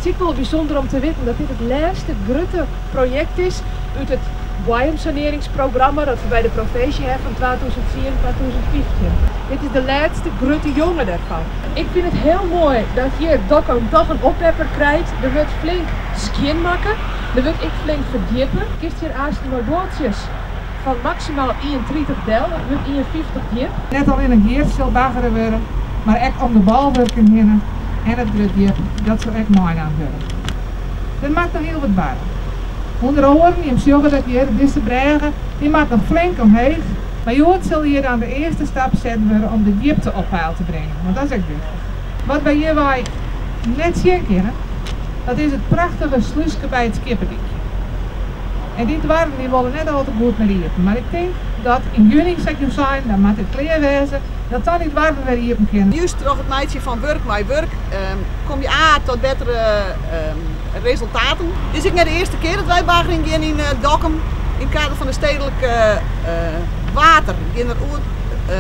It is ek wol bysûnder om te witten dat dit it lêste grutte projekt is út it boaiemsanearringsprogramma dat we by de provinsje ha fan 2010, 2015. Dit is de lêste grutte jonge dêrfan. Ik fyn it hiel moai dat hjir Dokkum toch in oppepper krijt. Der wurdt flink skjinmakke, der wurdt ek flink ferdjippe. Kinst hjir aansten mei boatsjes fan maksimaal 31 del, it wurdt 51 djip. Net allinnich hjir sil baggere wurde, mar ek om de bolwurken hinne en it Grut Djip, dat sil ek meinaam wurde. Der moat noch hiel wat barre. Under oaren, jim sjogge dat hjir, dizze brêge, dy moat noch flink omheech. Mar hjoed sil hjir dan de earste stap set wurde om de djipte op peil te bringen, want dat is ek wichtich. Wat wy hjirwei net sjen kinne, dat is it prachtige slúske by it Skieppedykje. En dy doarren dy wolle net al te goed mear iepen, mar ik tink dat yn juny, sa't jo seinen, dan moat dit klear wêze, dat dan dy doarren wer iepen kinne. Just troch it meitsjen fan wurk mei wurk kom je A tot bettere resultaten. Dit is ek net de earste kear dat wy baggerjen gean yn Dokkum. Yn it kader fan de stedelike water gean der oer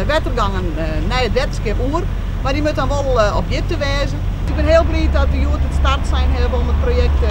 wettergangen nei it wetterskip oer, mar dy moat dan wol op djipte wêze. Ik bin hiel bliid dat we hjoed it startsein hawwe om it projekt